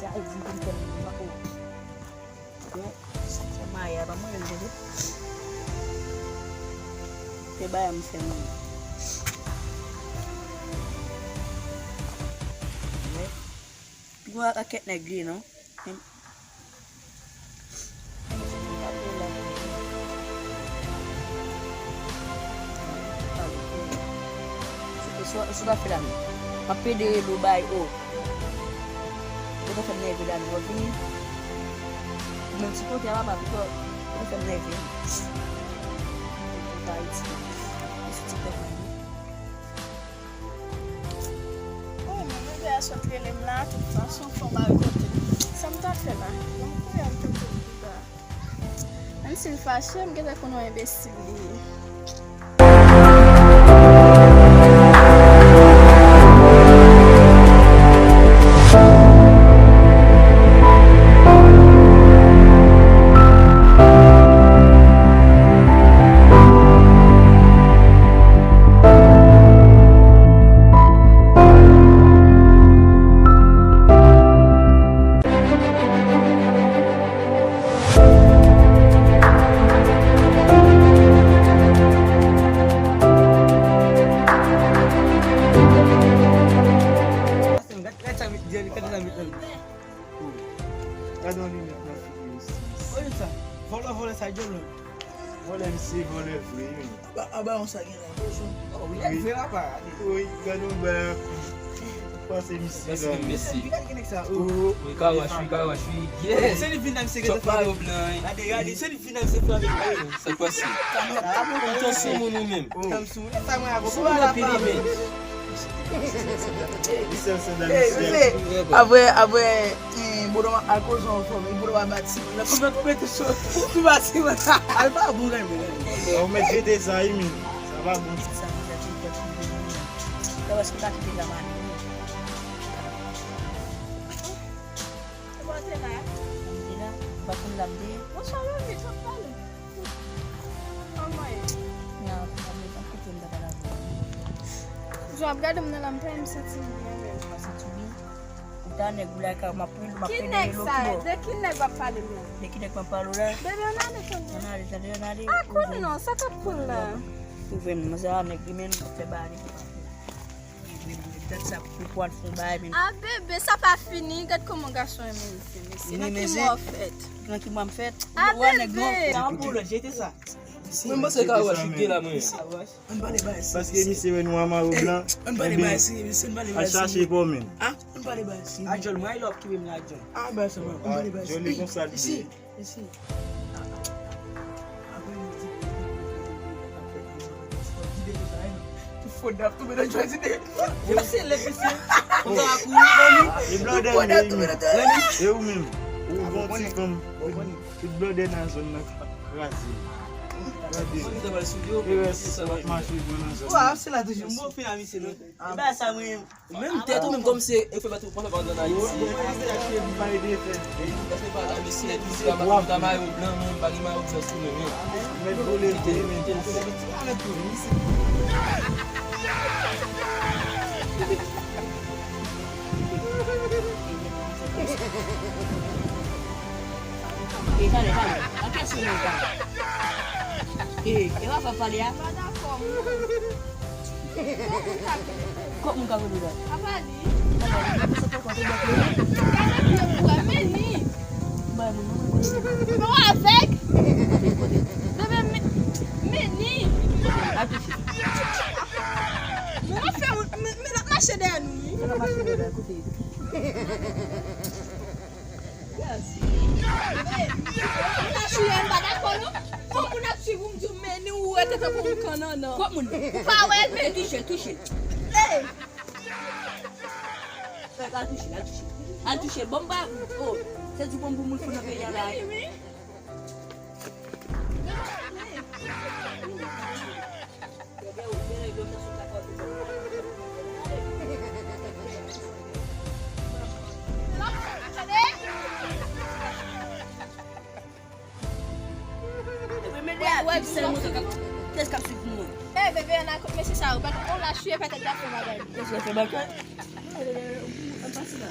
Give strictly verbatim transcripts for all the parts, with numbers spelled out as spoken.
Sa e di vin fè m mwen pako. Bon, sa fè Maya pa mwen tande. Se bagay m fè mwen. Pi gwo a kèk nèg li non. Sou ta fè la menm. M ap pede rele w bay o. Ou ta fè m nève la menm. W ap vini. Ou menm ti kote a papa pito. Ou ta fè m nève. Ou pa iti. Ou sou TikTok menm. Oh, men bebe a sot rele m la, tout fason, fò m al kote l. Sa m ta fè la? Bon, kounye a m te kote l la. Menm si l fache, m gentan konn yon enbesil li ye. Gade yon linèt nan figi misye. Oye sa, vòlè, vòlè sa, djòlò. Vòlè misye, vòlè vre, wi. Aba, aba, yon sa gen la, bezwen. Oh, wi, vre papa, gade. Wi, gade yon bè. Panse misye la. Messi. Gade ki nèg sa, oh. Wi, kawash, wi, kawash, wi. Yes. Se li vin nan misye. Chòp mayo blan, wi. Gade, gade, se li vin nan misye fè avèk mwen. Se pase. Ou tann sou moun ou menm. Tann sou moun. Sa mwen avè ou. Sou moun anpil, men. Apre, apre, eh, Bodo al koze anfòm, Bodo a bati. Nan koupe, koupe tou cho. Tou bati, mwen. Al pa bon, gade, men. Ou mèt jete sa, wi, men. Sa pa bon. Sa, sa, sa, sa, sa, paske pa kite la mani. Kòman te la? Mwen te la. Pa konn la m te ye. Bonswa, mami, sa ap pale? Kòman ye? Nan, nan, nan, kote m ta pale avè w? Jan w ap gade m nan la, m pa menm santi m byen menm. Ou pa santi w byen? Ou ta nèg ou lakay ou, m ap pede rele w ki bò. De ki nèg w ap pale m la? De ki nèg m ap pale w la? Bebe, ann ale tande. Ann ale tande, ann ale. Ah, kounye a, sa k ap koule la? Ou vre, manzè a nèg li menm, fè bagay li. Gad sa pou pral fon bagay, men. Ah, bebe, sa pa fini. Gad kòman gason renmen mesye. Nan ki mwa w fèt? Nan ki mwa m fèt? Ah, bebe. Sa yon pwolòj, jete sa. Mwen, mwen se kawash, jete la, mwen. Ann pale bagay serye. Paske misye wè nou an mayo blan. Ann pale bagay serye, mesye, ann pale bagay serye. Al chache pa w menm. Ah, ann pale bagay serye. Adjòl, mwen, lòp ki menm la, adjòl. Ah, bagay sa, ann pale bagay serye. Adjòl, e konsa l ye. Isi. Apre nou di pou fò n ap tonbe nan jwèt ide. Yo se lèt mesye. Konsa a kouri. E blòdè m ye, wi. E ou menm? Ou bon ti fanm. Tout blòdè nan zòn nan k ap kraze. Gade. E rès sa w ap mache bon nan zòn nan. Wa, se la toujou. M bon fin a misye non. E ba sa mwen. Ou menm tèt ou menm kòm se e fè mèt ou pandan ann Ayiti. Èske pa la mesye, èske pa ta mayo blan, mwen pa gen mayo blan sou mwen, men. Mèt vole, vole, men. E talè, talè. An kèsyon mwen, talè. E, e w ap pale a? Pa dakò, mwen. Kot moun ka rele la? Apa li? Gade pye pou wè, men ni. Bay moun nan. Ou avèg? Bebe, men, men ni. Atouche. Men w ap fè moun, men, men l ap mache dèyè nou, wi. L ap mache dèyè kote? Yes. Bebe, m pa dakò non. Yon moun ap swiv ou, m di w, men ni ou rete tankou yon kannannan. Kot moun? Ou pa wè l, men touche, touche. Ey! Al touche, al touche. Al touche. Bon, m pa, oh, se di bon pou moun fou nan peyi a la. Wi, wi. Wè, wè, kiyès k ap swiv nou an? Eh, bebe, ann al kot mesye sa yo. Pètèt, on la chye, pètèt y ap fè bagay. Kiyès k ap fè bagay? An pase la.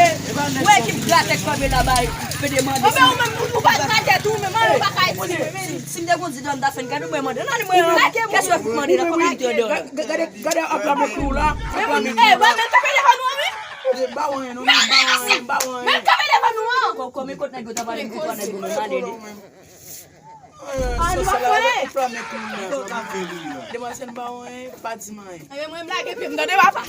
Ou wè ekip gratè k kanpe la bay, pe demande. Oben ou menm ou pa gratè tou, men mwen pa ka eksplike. Si m te konn di dan m ta fè n kado mwen mande. Nan li mwen, kèsyon pou mande nan kòmite de. Gade, gade, gade ap lame kou la. Ap lame kou la. Ba men kanpe devan nou an, wi. Ba wen, non, ba wen, ba wen. Men kanpe devan nou an. Kò, kò, men kot nèg yo ta pale, men kot nèg yo, men mande li. Demwazèl ba wen, pa di m anyen. Ebyen mwen m lage pye m tande papa.